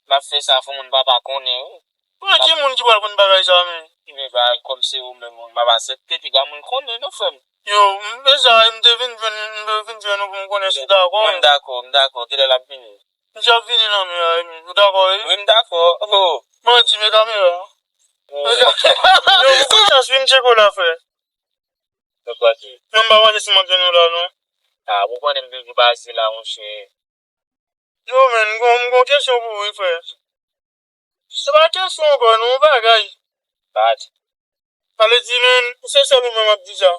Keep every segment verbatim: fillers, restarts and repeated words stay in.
M ap fè sa fò moun pa pa konnen, wi. Mwen, ki moun ki pral konn bagay sa, men? Men bagay kòm se ou menm, moun m ap aksepte, piga moun konnen, non, frè m. Yo, m, e sa, m te vin jwenn, m te vin jwenn ou pou m konnen si w dakò. Mwen, m dakò, m dakò, kilè l ap vini? Misye ap vini nan men an, ou dakò, wi? Wi, m dakò. Oh. Mwen di, men kamera. Oh. Yo, ou konn sa, swing tcheko la, frè. Mwen pa panse si m ap jwenn ou la, non. Ah, ou konnen m toujou pase la, monchè. Yo, men, m gon, m gon kesyon pou ou, wi, frè. Se pa kesyon ankò, non, yon bagay. Bat. Ale di, men, se sèl ou menm m ap di sa.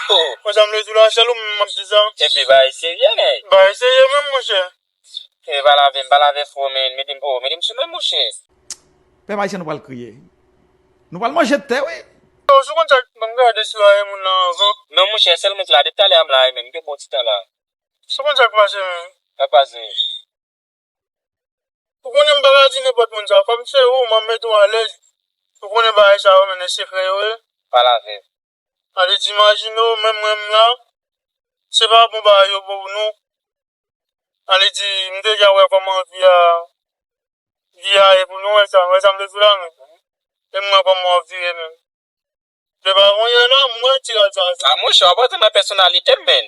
Oh. Mwen, sa m vle di w la, sèl ou menm m ap di sa. Epi, bagay serye, nèg. Bagay serye menm, monchè. E, pa lave m, pa lave fò, men, mete m, oh, mete m sou men, monchè. Pèp ayisyen, nou pral kriye. Nou pral manje tè, wi. Yo, si w konn sa, ban m gade si w a e moun nan anvan. Non, monchè, sèl mwen ki la, depi talè a m la, e, men, m te bon ti tan la. Si w konn sa k pase, men. Sa k pase? Ou konnen m pa ka di nenpòt moun sa. Kòm se ou, m ap mete w alèz. Ou konnen bagay sa yo, men, e sekrè yo ye. Pale avè m. Ale di, imajine w, menm mwen m la, se pa bon bagay yo pou nou. Ale di, m deja wè kòman vi a, vi a ye pou nou, wè sa, wè sa m te di w la, men. E m wè kòman w ap vire menm. Depi avan yè la, m wè ti rad sa. A, monchè, w ap rantre nan pèsonalite m, men.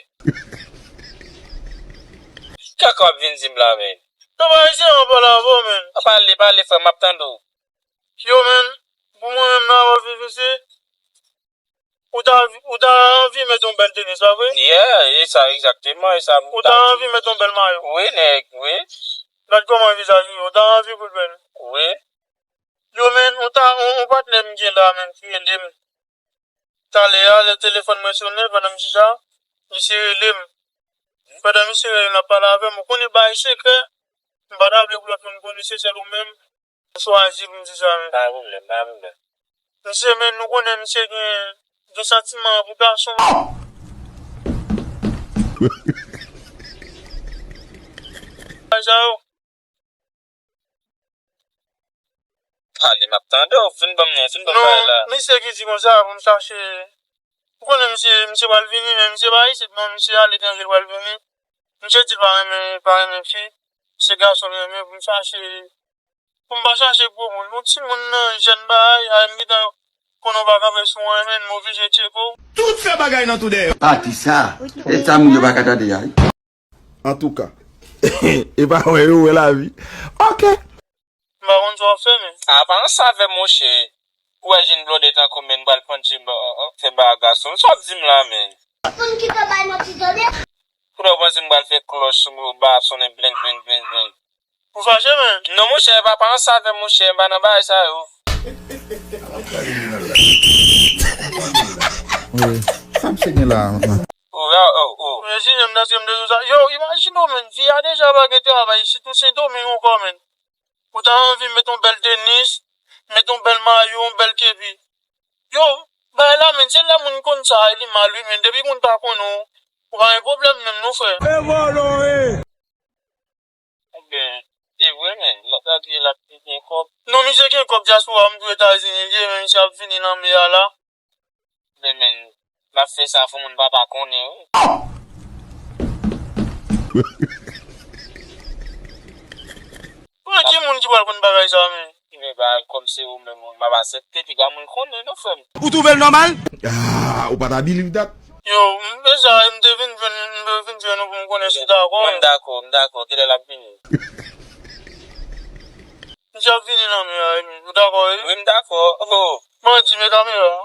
Kaka w ap vin di m la, men. Nan bagay serye, m ap pale avè w, men. A, pale, pale, frè m, m ap tande w. Yo, men, pou mwen menm la, w ap viv isi. Ou ta, ou ta anvi met yon bèl tenis, pa vre? Yeah, e sa, egzakteman, e sa. Ou ta anvi met yon bèl mayo? Wi, nèg, wi. Gad kòman vizaj ou ye, ou ta anvi pou l bèl? Wi. Yo, men, yon ta, yon, yon patnè m gen la, men, ki rele m. Talè a, lè telefòn mwen sonnen, pandan m chita, misye rele m. Pandan misye rele m, l ap pale avè m, ou konnen bagay sekrè, m pa ta vle pou lòt moun konnen, se sèl ou menm m chwazi pou m di sa, men. Pa gen pwoblèm, pa gen pwoblèm. Misye, men, nou konnen misye gen, gen santiman pou gason. Bagay sa yo. Pale, m ap tande w. Fin ban m non, fin ban m bagay la. Non, misye ki di konsa pou m chache. Ou konnen misye, misye pral vini, men misye pa isit, non, misye aletranje, l pral vini. Misye di l pa renmen, pa renmen fi. Se gason l renmen, pou m chache. Pou m pa chache gwo moun. Nou timoun nan, jèn bagay, a, m gentan konnen w pa kanpe sou anyen, men m oblije tcheke w. Tout fè bagay nan tou dèyè. Pati sa, e sa moun yo pa ka tande a. Antouka, e pa wè yo wè lavi. Ok. M pa konn sa w ap fè, men. A, pa ansanm avè m, monchè. Ou wè jèn blonde tankou m, men m pral pran djib, fè bagay gason. Sa w ap di m la, men? Moun ki te bay manti tande. Kounye a w panse m pral fè klòch sou ba ap sonnen blenk, blenk, blenk, blenk. Ou fache, men? Non, monchè, pa, pa ansanm avè m, monchè, m pa nan bagay sa yo. Wi. Sa misye gen la? Oh, oh, oh. Mezanmi, m nan trim de sa. Yo, imajine w, men, vi a deja pa gen travay, sitou Sendomeng ankò, men. Ou ta anvi met yon bèl tenis, met yon bèl mayo, yon bèl kepi. Yo, bagay la, men, se lè moun konn sa, li mal, wi, men depi moun pa konnen w, ou pa gen pwoblèm menm, non, frè. E vòlò, e! Ebyen, se vre, men, lòt la di l ap gen kòb. Non, misye gen kòb, dyaspora, m tou Etazini l ye, men misye ap vini nan me a la. Men, men, m ap fè sa, fò moun pa pa konnen, wi. Mwen, ki moun ki pral konn bagay sa, men? Men, bagay kòm se ou menm, m ap aksepte, piga moun konnen, non, frè m. Ou twouve l nòmal? Ah, ou pa ta believe that? Yo, m, e sa, m te vin jwenn, m te vin jwenn ou pou m konnen si w dakò. Mwen, m dakò, m dakò. Kilè l ap vini? Misye ap vini nan men an, wi. Ou dakò, wi? Wi, m dakò. Oh. Mwen di, men kamera.